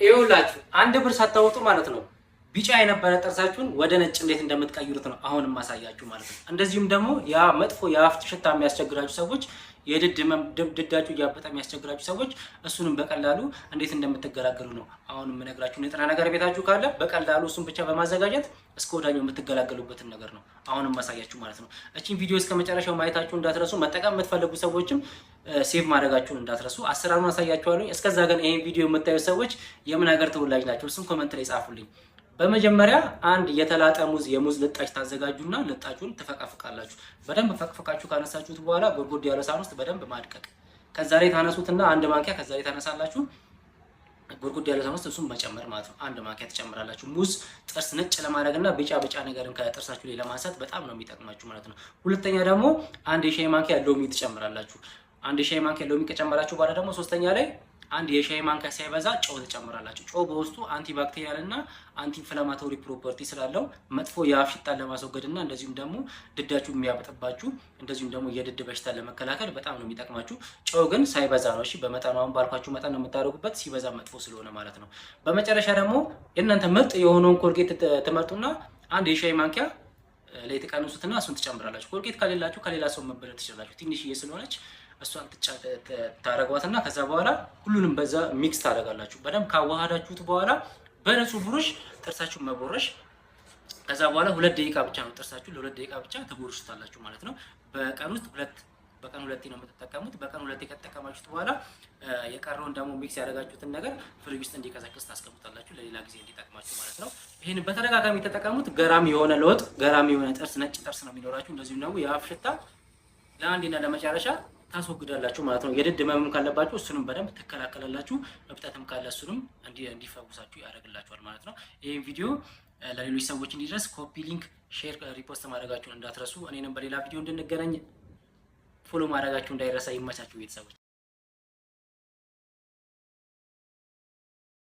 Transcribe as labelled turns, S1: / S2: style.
S1: ይኸውላችሁ 1 ብር ሳታወጡ ማለት ነው ቢጫ የነበረ ጥርሳችሁን ወደ ነጭ እንዴት እንደምትቀይሩት ነው አሁን ማሳያችሁ ማለት ነው። እንደዚሁም ደግሞ ያ መጥፎ የአፍ ሽታ የሚያስቸግራችሁ ሰዎች፣ የድድ ህመም ድዳችሁ እያበጠ የሚያስቸግራችሁ ሰዎች እሱንም በቀላሉ እንዴት እንደምትገላገሉ ነው አሁን የምነግራችሁ። ንጥረ ነገር ቤታችሁ ካለ በቀላሉ እሱን ብቻ በማዘጋጀት እስከ ወዳኛው የምትገላገሉበትን ነገር ነው አሁን የማሳያችሁ ማለት ነው። እቺን ቪዲዮ እስከ መጨረሻው ማየታችሁ እንዳትረሱ። መጠቀም የምትፈልጉ ሰዎችም save ማድረጋችሁን እንዳትረሱ። አሰራሩን አሳያችኋለሁ። እስከዛ ግን ይሄን ቪዲዮ የምታዩ ሰዎች የምን ሀገር ተወላጅ ናቸው? እሱን comment ላይ ጻፉልኝ። በመጀመሪያ አንድ የተላጠ ሙዝ፣ የሙዝ ልጣጭ ታዘጋጁና ልጣጩን ትፈቀፍቃላችሁ። በደንብ ፈቅፍቃችሁ ካነሳችሁት በኋላ ጎድጎድ ያለ ሳህን ውስጥ በደንብ ማድቀቅ። ከዛ ላይ ታነሱትና 1 ማንኪያ ከዛ ላይ ታነሳላችሁ። ጎድጎድ ያለ ሳህን ውስጥ እሱን መጨመር ማለት ነው። 1 ማንኪያ ትጨምራላችሁ። ሙዝ ጥርስ ነጭ ለማድረግና ቢጫ ቢጫ ነገርን ከጥርሳችሁ ላይ ለማንሳት በጣም ነው የሚጠቅማችሁ ማለት ነው። ሁለተኛ ደግሞ 1 የሻይ ማንኪያ ሎሚ ትጨምራላችሁ። 1 የሻይ ማንኪያ ሎሚ ከጨመራችሁ በኋላ ደግሞ ሶስተኛ ላይ 1 የሻይ ማንኪያ ሳይበዛ ጨው ትጨምራላችሁ። ጨው በውስጡ antibacterial እና anti-inflammatory property ስላለው መጥፎ የአፍ ሽታን ለማስወገድ እና እንደዚሁም ደግሞ ድዳችሁ የሚያበጥባችሁ እንደዚሁም ደግሞ የድድ በሽታን ለመከላከል በጣም ነው የሚጠቅማችሁ። ጨው ግን ሳይበዛ ነው። እሺ፣ በመጠኑ አሁን ባልኳችሁ መጠን ነው የምታደርጉበት፣ ሲበዛ መጥፎ ስለሆነ ማለት ነው። በመጨረሻ ደግሞ የእናንተ ምርጥ የሆነውን ኮልጌት ትመርጡና 1 የሻይ ማንኪያ ላይ ትቀንሱትና እሱን ትጨምራላችሁ። ኮልጌት ከሌላችሁ ከሌላ ሰው መበደር ትችላላችሁ። ትንሽዬ ስለሆነች እሷን ታረጓትና ከዛ በኋላ ሁሉንም በዛ mix ታደርጋላችሁ። በደንብ ካዋሃዳችሁት በኋላ በንጹህ ብሩሽ ጥርሳችሁን መቦረሽ። ከዛ በኋላ 2 ደቂቃ ብቻ ነው፣ ጥርሳችሁ ለ2 ደቂቃ ብቻ ትቦርሹታላችሁ ማለት ነው። በቀን ውስጥ ሁለት በቀን ሁለቴ ነው የምትጠቀሙት። በቀን ሁለቴ ከተጠቀማችሁት በኋላ የቀረውን ደግሞ mix ያደረጋችሁትን ነገር ፍሪጅ ውስጥ እንዲቀዘቅዝ ታስቀምጣላችሁ፣ ለሌላ ጊዜ እንዲጠቅማችሁ ማለት ነው። ይህን በተደጋጋሚ ተጠቀሙት። ገራሚ የሆነ ለውጥ፣ ገራሚ የሆነ ጥርስ፣ ነጭ ጥርስ ነው የሚኖራችሁ። እንደዚሁም ደግሞ የአፍ ሽታ ለአንዴና ለመጨረሻ ታስወግዳላችሁ ማለት ነው። የድድ ህመምም ካለባችሁ እሱንም በደንብ ትከላከላላችሁ። እብጠትም ካለ እሱንም እንዲፈውሳችሁ ያደርግላችኋል ማለት ነው። ይህን ቪዲዮ ለሌሎች ሰዎች እንዲደርስ copy link፣ share፣ repost ማድረጋችሁን እንዳትረሱ። እኔንም በሌላ ቪዲዮ እንድንገናኝ follow ማድረጋችሁ እንዳይረሳ። ይመቻችሁ ቤተሰቦች።